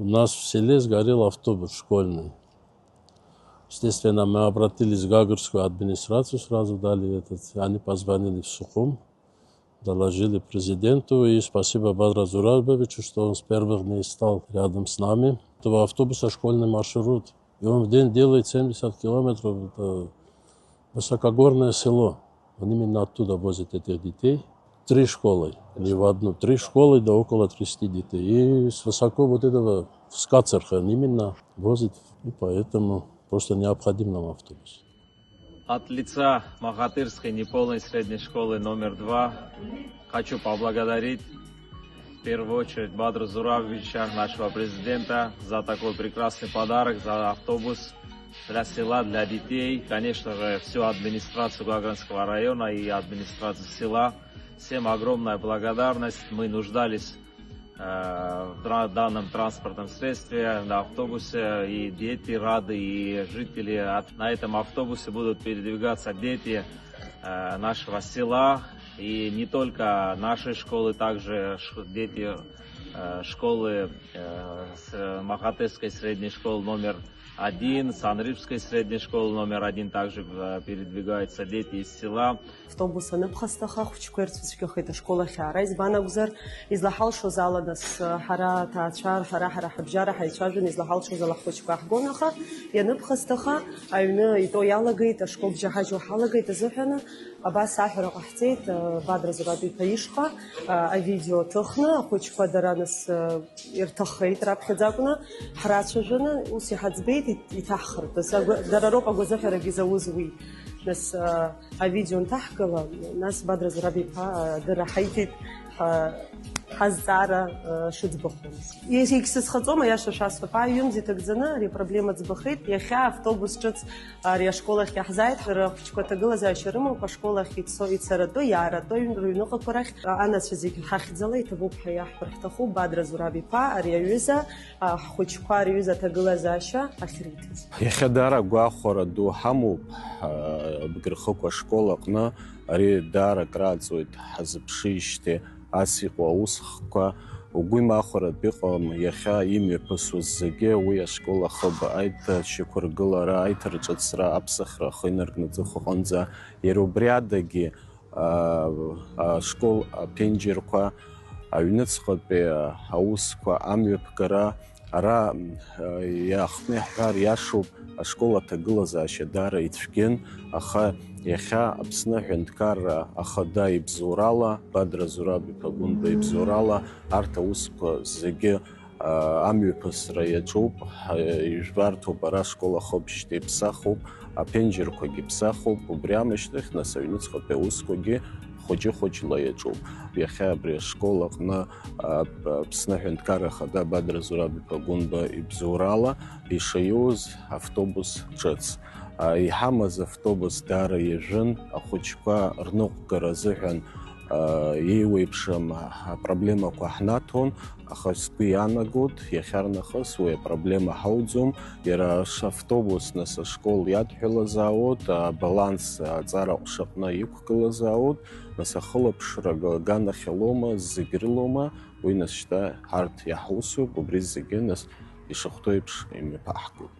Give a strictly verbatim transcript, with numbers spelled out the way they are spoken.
У нас в селе сгорел автобус школьный. Естественно, мы обратились в Гагурскую администрацию, сразу дали этот, они позвонили в Сухум, доложили президенту, и спасибо Бадра Зурабовичу, что он с первых дней стал рядом с нами. Этого автобуса школьный маршрут, и он в день делает семьдесят километров, это высокогорное село. Он именно оттуда возит этих детей. Три школы, не в одну, три школы, да около тридцати детей. И с высоко вот этого, с Кацерха именно возит, и поэтому просто необходим нам автобус. От лица Махатырской неполной средней школы номер два хочу поблагодарить в первую очередь Бадру Зурабовича, нашего президента, за такой прекрасный подарок, за автобус для села, для детей. Конечно же, всю администрацию Гагранского района и администрацию села. Всем огромная благодарность. Мы нуждались э, в данном транспортном средстве, на автобусе, и дети рады, и жители. На этом автобусе будут передвигаться дети э, нашего села, и не только нашей школы, также дети э, школы э, с Махатырской средней школы номер один, Санрыбской средней школы номер один также э, передвигаются дети из села. Автобус аныԥхасҭаха, ахәыҷқәа ирцәыцәгьахеит ашкол ахь аара, избан акәзар, излаҳалшоз ала, нас, ҳара аҭаацәа, ҳара, ҳара ҳабжьара ҳаицәажәон, излаҳалшоз ала ҳхәыҷқәа ҳгон, аха ианыԥхасҭаха, аҩны итәо иалагеит, ашкол бжьаҳажьуа ҳалагеит азыҳәаны, абас аҳәара ҟаҳҵеит, Бадра Зураб-иԥа ишҟа, авидео ҭыхны, ахәыҷқәа дара, нас, ирҭаххеит раԥхьаӡа акәны, ҳрацәажәаны, ус иҳаӡбеит, иҭаҳхыртәыз. Дара роуп агәазыҳәарагьы зауз уи. Нас, авидео нҭаҳгала, нас Бадра Зураб-иԥа адырра ҳаиҭеит, ҳазҵаара шыӡбахәыз. Егьс-, егьсызхаҵом, аиаша шәасҳәап, ааҩымз иҭагӡаны ари апроблема ӡбахеит. Иахьа автобус ҿыц ари ашкол ахь иаҳзааит, ҳара ахәыҷқәа аҭагылазаашьа рымоуп, ашкол ахь ицо, ицаратәы, иааратәы, аҩн-, рыҩныҟақәа рахь, анацәа зегь ҳахьӡала иҭабуп ҳәа иаҳҳәар ҳҭахуп, Бадра Зураб-иԥа ари аҩыза, ҳхәыҷқәа рҩыза аҭагылазаашьа ахьриҭаз. Иахьа даара агәахәара ду ҳамоуп, Абгырхықә ашкол аҟны ари даара акрааҵуеит ҳазыԥшижьҭеи ас иҟоу аусхкқәа. Угәы имахәаратә иҟам иахьа имҩаԥысуаз зегьы уи ашкол ахыб аиҭашьақәыргылара, аиҭарҿыцра, аԥсахра ахы инаркны аҵыхәаҟынӡа, иара убри адагьы, ашкол аԥенџьырқәа, аҩныҵҟатәи аусқәа амҩаԥгара, ара иаахтны иаҳҳәар иашоуп, ашкол аҭагылазаашьа даара ицәгьан, аха иахьа Аԥсны аҳәынҭқарра ахада ибзоурала, Бадра Зураб-иԥа Гәынба ибзоурала, арҭ аусқәа зегьы амҩаԥысра иаҿуп, ижәбарҭоуп, ара ашкол ахыбжьтәи иԥсахуп, аԥенџьырқәагьы ԥсахуп, убри аамышьҭахь, нас, аҩныҵҟатәи аусқәагьы хәыҷы-хәыҷла иаҿуп. Иахьа абри ашкол аҟны Аԥсны аҳәынҭқарра ахада Бадра Зураб-иԥа Гәынба ибзоурала ишаиуз автобус ҿыц. Иҳамаз автобус даара иажәын, ахәыҷқәа рныҟәгара азыҳәан еиуеиԥшым апроблемақәа ҳнаҭон, аха сгәы иаанагоит, иахьарнахыс уи апроблема ҳауӡом, иара автобус, нас, ашкол иадҳәалазаауеит, абаланс аҵара аҟәшаҟны иқәгылазаауеит, нас, ахылаԥшра аганахьалома, зегь рылома, уи, нас, шьҭа ҳарҭ иаҳусуп, убри зегьы, нас, ишахәҭоу еиԥш имҩаԥаҳгоит.